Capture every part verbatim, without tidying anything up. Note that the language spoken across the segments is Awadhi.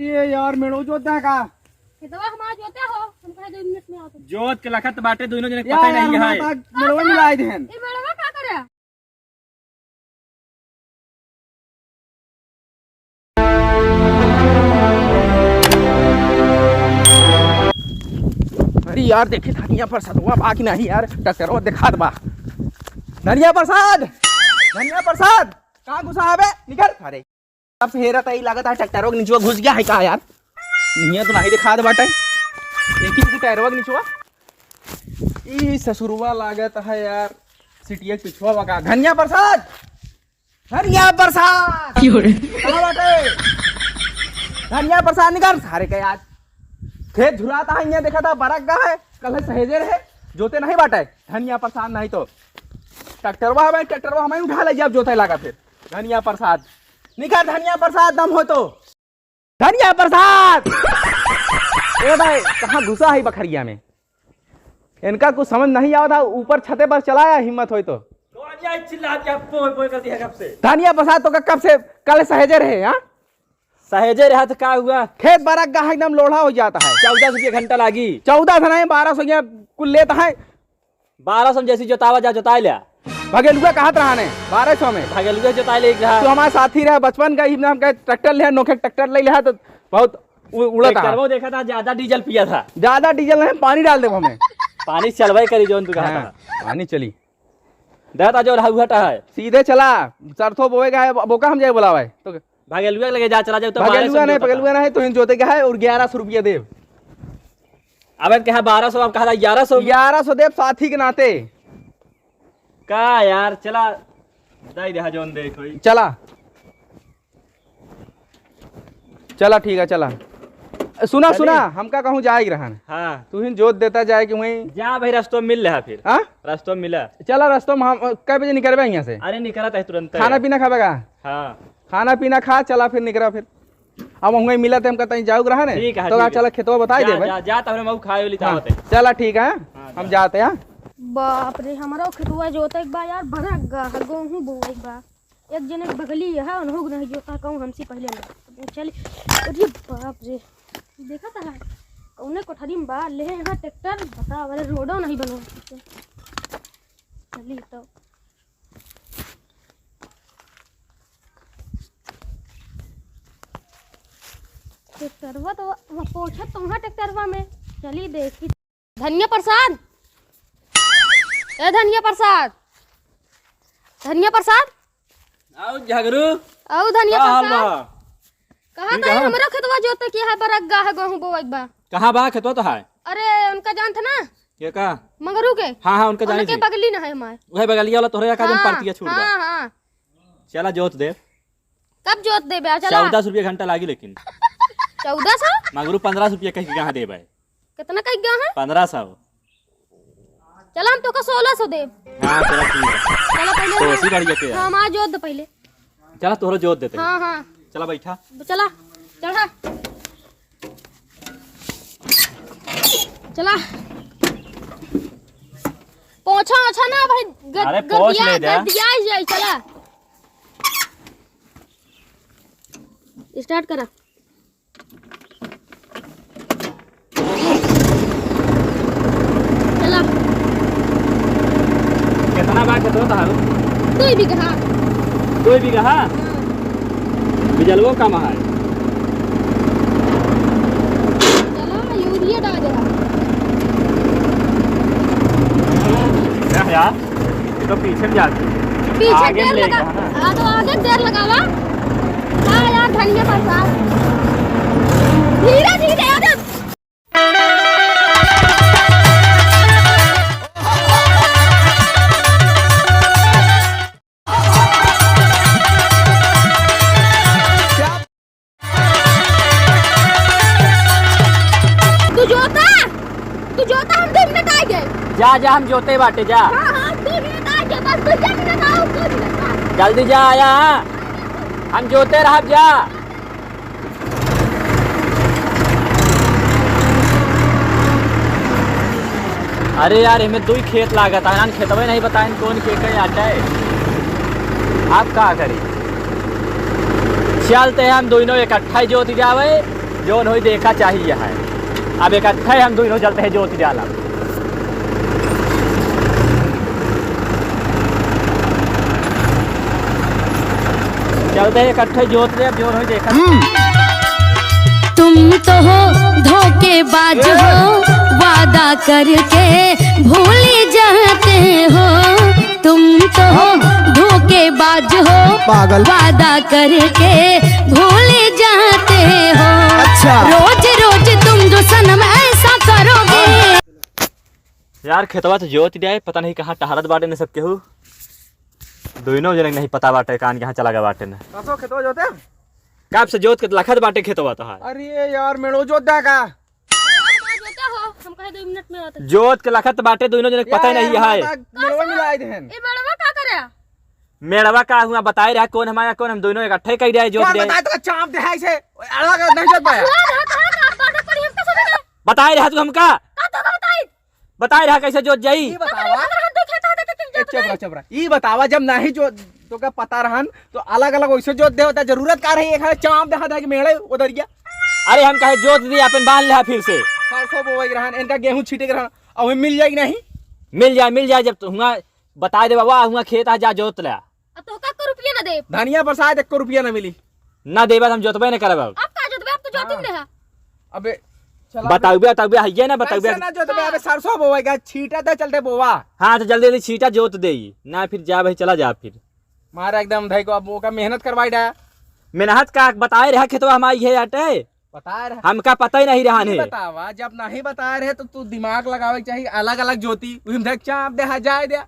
ए यार, मेड़ो जोत दे का? खेतवा हमार जोते हो, हम कहे दो मिनट में आओ तो। जोत के लखत बाटे, दोनों जने के यार, पता ही नहीं हमार है। पास मेड़वा मिलाए देहन। ए मेड़वा का करे? अरे यार, देखी धनिया प्रसादवा बा कि नहीं यार, ट्रैक्टरवा देखात बा। धनिया प्रसाद, धनिया प्रसाद, कहाँ घुसा हवे? निकल। अरे, कब से हेरत है, लागत है ट्रैक्टरवा के निचवा घुस गया है का यार? निहिया तो नहीं देखात बाटे। देखी तो टायरवा के निचवा। ई ससुरवा लागत है यार, सिटिया के पिछवा बा का। धनिया प्रसाद, धनिया प्रसाद। क्यों रे? कहाँ बाटे? धनिया प्रसाद निकाल सारे के आज। खेत झुराता है, यहाँ देखा था बरक गा है, कल है सहेजे रहे, जोते नहीं बाटे। धनिया प्रसाद नहीं तो ट्रैक्टरवा है भाई, ट्रैक्टरवा हमें उठा ले जाब जोते लागा फिर। धनिया प्रसाद निकाल, धनिया प्रसाद दम हो तो। धनिया प्रसाद। ए भाई, कहाँ घुसा है बखरिया में? इनका कुछ समझ नहीं आवत है, ऊपर छते पर चला आया, हिम्मत होई तो। कौन या चिल्ला के पोय पोय करती है कब से? धनिया प्रसाद तो का कब से कल सहेजे रहे, हाँ? सहेजे रहा तो का हुआ? खेत बरक गा है, एकदम लोढ़ा हो जाता है। चौदह सौ रुपया घंटा लागी। चौदह सौ नहीं, बारह सौ यहाँ कुल लेता है। बारह सौ में जैसी जोतावा जा जोताई लिया। भगेलुआ कहत रहा ने, बारह सौ में। भगेलुआ जोताई ले रहा। तू हमारे साथी रहा बचपन का, ही हम कहे ट्रैक्टर ले, नोखे ट्रैक्टर ले लिया तो बहुत उ-, उड़त रहा। ट्रैक्टरवा देखा था, ज्यादा डीजल पिया था। ज्यादा डीजल नहीं, पानी डाल दे हमें। पानी चलवाई करी जौन तू कहा हाँ, था। पानी चली। दादा जो रहा हुआ है। सीधे चला, सरसों बोएगा है, बोका हम जाए बुलावे। तो भगेलुआ लगे जा, चला जाओ तो भगेलुआ बारह सौ नहीं, जोता था। भगेलुआ नहीं, तो इन जोते का है और ग्यारह सौ रुपया देब। अब कहा बारह सौ, अब कहा था ग्यारह सौ। ग्यारह सौ देब साथी के नाते। का यार, चला, दाई देहा जौन दे कोई। चला। चला, ठीक है, चला। सुना, चली। सुना, हमका कहूँ जाए के रहन। हाँ। तू ही जोत देता जाए कि वहीं। जा भाई, रस्तों में मिल लेहा फिर। हाँ? रस्तों में मिला। चला, रस्तों में हम, कै बजे निकलबे यहाँ से? अरे, निकलत है तुरंत। खाना पीना खाबे का? हाँ। खाना पीना खा, चला फिर निकला फिर। अब वहीं मिलत है, हमका तहीं जाउक रहा ने। ठीक है, तो ठीक है। चला, खेतवा बताई जा, देबे। जा, जा, तब हम खाए वाली हाँ, चाहत है। चला, ठीक है, हाँ, हम जा। जाते हैं। बाप रे, हमारा खेतवा जोते के बा यार, बरक गा है, गेहूं बोए के बा। एक जने के बगली है, उन्हों के नहीं जोता, कहूँ हमसे पहले ना। चल, अरे बाप रे, देखा था, कौने कोठरी में बा, ले यहाँ ट्रैक्टर, बता, वाले रोडो नहीं बनो। चली तो। ट्रैक्टरवा तो वहाँ पहुँचत तो वहाँ ट्रैक्टरवा में। चली देखी। धनिया प्रसाद, ए धनिया प्रसाद, धनिया प्रसाद। आओ झगरू। आओ धनिया का हाल प्रसाद। बा? कहाँ ठीक था है। हमरो खेतवा जोते के है, बरक गा है, गेहूं बोए के बा। कहाँ बा खेतवा तो है? अरे उनका जानत ना? के का? मंगरू के। हाँ, हाँ, उनका जानी उनके थी। बगली ना है हमार। वह बगलिया वाला तोहरे का जन हाँ, परतिया छूट बा। हाँ, हाँ। चला जोत दे। कब जोत देबे? आ, चला। चौदह सौ रुपया घंटा लागी लेकिन। चौदह सौ? मंगरू पन्द्रह सौ रुपया कह के कहाँ देबे? कितना कह गया है? पन्द्रह सौ। चला, हम तोका सोलह सौ देब। हाँ, चला ठीक है। चला पहले तो हम, उसी बढ़िया के है। हाँ, हम आ जोत दे पहले। चला, तोहरा जोत देते हैं। हाँ, हाँ। चला बैठा। चला, चढ़ा। चला। पोछा ओछा ना भाई, ग-, अरे, पोछ गदिया, ले जा। गदिया ही जाई, चला। स्टार्ट करा। चला। कितना बा खेतवा तहार? दो ही बीघा। दो ही बीघा? हाँ। बिजलवो कम है। चला, यूरिया डाल दे। क्या यार? ये तो पीछे में जाती है। पीछे आगे देर लेके लगा, जाना। हाँ, तो आगे देर लगावा। हाँ यार, धनिया प्रसाद। धीरे धीरे, अरे। तू जोता, तू जोता, हम दो मिनट आ गए। जा, जा, हम जोते बाटे, जा। हाँ, हाँ, दो मिनट आ गए, बस दो चार मिनट आओ, दो मिनट बाद। जल्दी जा, आया, हाँ। हम जोते रहब, जा। अरे यार, एमे दुई खेत लागत है, नान खेतवे नहीं बताइन कौन के के आटा है। आप का करी? चलते हैं हम दोनों इकट्ठा ही जोत जावे, जौन होई देखा चाहिए है। अब इकट्ठे हम दुइनो चलते हैं जोत डाला। चलते हैं इकट्ठे जोत दे, अब जौन होई देखा। तुम तो हो धोखेबाज हो, वादा करके भूल जाते हो। तुम तो हो धोखेबाज हो, पागल। वादा करके भूल जाते हो। अच्छा। रोज रोज तुम जो सनम ऐसा करोगे। यार, खेतवा तो जोत दिया है, पता नहीं कहाँ टहरत बाटे न सब केहू। दुइनो जने के नहीं पता बाटे, कान कहाँ चला गया बाटे न। कसो खेतवा जोते? कब से जोत के लखत बाटे खेतवा तोहार। अरे यार, मेड़ो जोत दे का? जोता हो, हम कहे दो मिनट में आता। जोत के लखत बाटे, दुइनो जने के पता ही नहीं है। मेड़वा मिलाई देहन। ए मेड़वा का करे? मेड़वा का हुआ बताए रहा, कौन हमारा, कौन हम दुइनो इकट्ठे कह रहे जोत कौन दे। बताए तो चाप दे है इसे। अलग नहीं जोत पाया। हुआ रहा, कहाँ का बात पड़ी, हम कैसे बताए? बताए रहा तू हमका। का तो बताई? बताए रहा कैसे जोत जाई? ई बतावा। अगर हम देखे तो देखे कि ए, चुप रहा, चुप रहा। ई बतावा, जब नहीं जो तोका पता रहन तो अलग अलग वैसे जोत दे होता। जरूरत का रही, एक है चाप दे है कि मेड़े उधर गया। अरे हम कहे जोत दी, अपन बांध ले फिर से। सरसों बोवे के रहन, इनका गेहूं छीटे के रहन, अब मिल जाए कि नहीं? मिल जाए, मिल जाए, जब तो हुआ बताए दे बाबा, हुआ खेत आ जा जोत ले। अब तो का को रुपया ना दे। धनिया बरसात एक को रुपया ना मिली। ना देबा तो हम जोतबे न करब अब। अब का जोतबे, अब तो जोतिन हाँ। दे हा। अबे चला बताउबे, बताउबे, हइये ना बताउबे। कैसे ना जोतबे? हाँ। अबे सरसों बोवेगा, छीटा दे चलते बोवा। हाँ, तो जल्दी जल्दी छीटा जोत दे, ना फिर जा भाई, चला जा फिर। मारा एकदम धई को, अब ओका मेहनत करवाई डा। मेहनत का बताए रहा खेतवा हमारी है आटे। बताए रहा। हमका पता ही नहीं रहा ई ने। बतावा, जब नहीं बताए रहे तो तू दिमाग लगावे के चाहिए, अलग अलग जोती, उहिम देख चाप दे, हा जाए दे।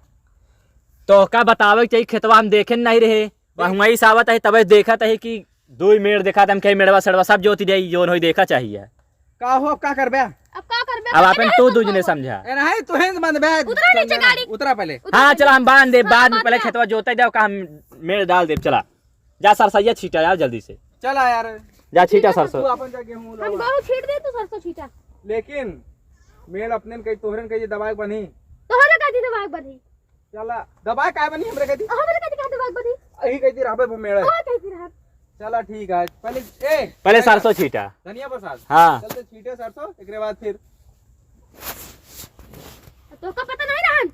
तो का बतावे के चाहिए, खेतवा हम देखे नहीं रहे। वहाँ वहीं से आवत है, तबे देखत है कि दुई मेड़ देखत, हम कहीं मेड़वा सेड़वा सब जोती जाई, जोन होई देखा चाहिए। का हो, अब का करबे? अब का करबे? अब आपन तू दूजने समझा। ए, नहीं, तू हेंज बंद बे। उतरा नीचे गाड़ी। उतरा पहले। उतरा हाँ, पहले। चला, हम बांध दे, हाँ, बाद में बांध पहले दे। खेतवा जोते जाओ, का हम मेड़ डाल देब, चला। जा सरसैया छीटा यार जल्दी से। चला यार। जा छीटा सरसों। तू आपन जा गेहूं हम लावा। गेहूं छीट दे, तू सरसों छीटा। लेकिन मेड़ अपने न कही, तोहरे न कही दबाए के बनी। तोहरे कही दबाए के बनी। चला, दबाए काहे बनी हमरे कही? हमरे कही काहे दबाए के बनी? अही कही रहबे वो मेड़। ओ कही रहा। चला ठीक है। पहले ए, पहले सरसों छीटा। धनिया प्रसाद। हाँ। चलते छीटे सरसों, एकरे बाद फिर। तोका पता नहीं रहन?